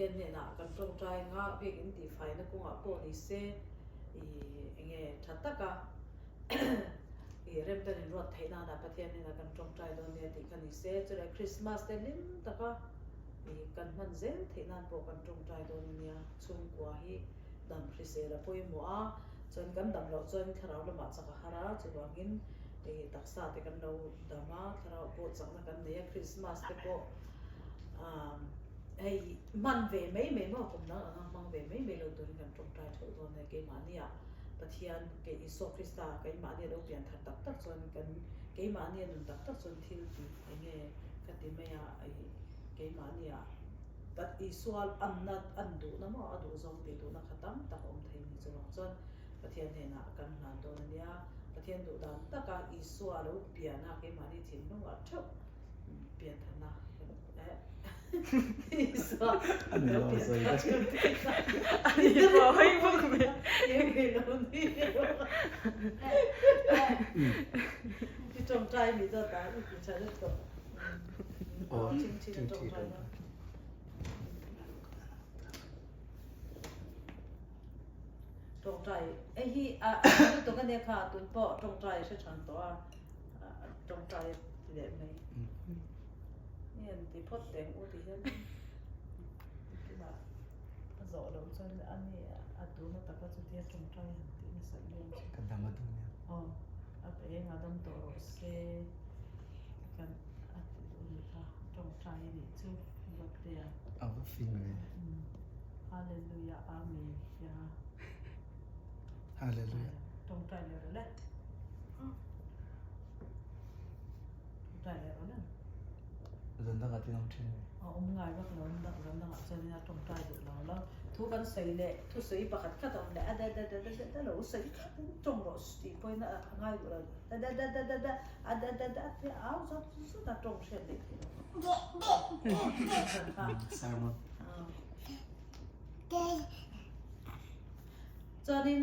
Pathian hnenah kan tawngtai anga biakinn tihfaina kawngah pawh ni se ih enge tha taka ih rem kan inruat theih nana Pathian hnenah kan tawngtai dawn nia tih kha ni se. Chulai Krismas te hlim taka ih kan hman zel theih nan pawh kan tawngtai dawn ania. Chhungkua hi dam hrisel a pawimawh a, chuan kan dam loh chuan thlarau lamah chak a har a, chuvangin ih taksa te kan lo dam a, thlarau pawh chakna kan nei a, Krismas te pawh hei hman ve mai mai maw kum dang anga hmang ve mai mai lo turin kan tawngtai theuh dawn a ni keimahnia Pathian kei Isua Krista keimahnia lo pian thar tak tak chuan kan keimahnia nun tak tak chuan thil tih enge ka ti mai a ih keimahnia Pat Isua anna an duhna maw a duh zawng tih duhna kha tam tak a awm thei ni chuvang chuan Pathian hnenah kan hlan dawn a nia. Pathian duh dan taka Isua lo pian a keimahni thinlungah theuh pian thanna eh Isua lo pian thar theuh tihna a ni I tawngtai ni dawt a i ti tha lutuk. Tawngtai hei hi a lutuk a nia kha tun pawh tawngtai a hre than tawh a tawngtai a ti leh mai nge an ti phawt teng u ti hian tunah a zawh loh chuan a ni a tuna taka chutia tawngtai han tih nasat vel chu ka dam a duh nia aw a eng a dam tawh rawh se. Kan a ti duh ni kha tawngtai a nih chu Ruattea. A va fing ve. Hallelujah Amen tia. Hallelujah. Tawngtai leh rawh le. Tawngtai leh rawh le. Zan dangah tin awm thin mi? A awm ngai vak lo, zan dangah chuan ina tawngtai duh lo lo. Thu kan sawi leh thusawi pakhat khat a awm leh a da da da da da lo sawi khat tawng rawh tih pawhin a ngai duh lo. Da da da da da da a da da da tia au zawt zawt a tawng hriat leh thei lo. Sermon. Chuanin.